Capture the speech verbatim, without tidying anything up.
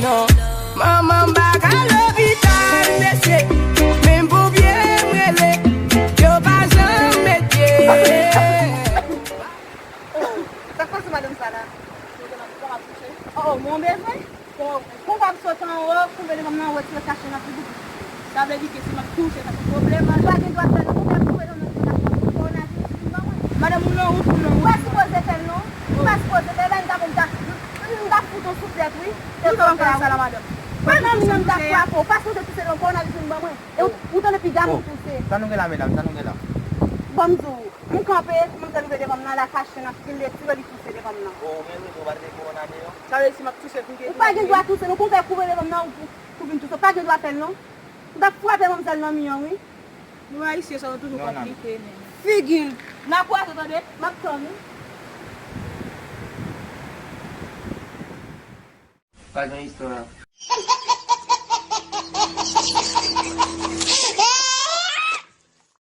Non. Manman m pa ka lopital, mesye. Menm ponpye m rele, yo pa janm met pye. Sa k pase madanm sa la? Oh, oh, mwen bezwen. Bon, pou w ap sot anwo, koube devan m nan, retire kache nan figi w. Sa vle di ke si m ap touche, sa se pwoblèm. Ou pa gen dwa fè l non, ou fè koube devan m nan, ou fè kowonaviris vin ban mwen. Madanm, ou nan wout, ou nan wout. Ou pa sipoze fè l non. Ou pa sipoze fè l, m ta, m ta, m ta fout on souflèt, wi. Tout sa w fè la, madanm. Pa nan mi an, m ta frape w. Pa sonje touse non, kowonaviris vin ban mwen. E ou, ou tande piga m touse. Sa nou gen la, medam, sa nou gen la? Bon, m di w, m kanpe, manzè leve devan m nan, l a kache nan figi l, li retire, li touse devan m nan. Oh, men wi, ou pa t gen kowona deyò? Sa vle di si m ap touse pou ke. Ou pa gen dwa touse non, pou w fè koube devan m nan, ou, pou, pou vin touse, ou pa gen dwa fè l non. M t ap frape manzèl nan mi an, wi. Nou Ayisyen sa, nou toujou konplike, men. Figi l. N a kwaze, tande? M ap tann ou. Pa gen istwa.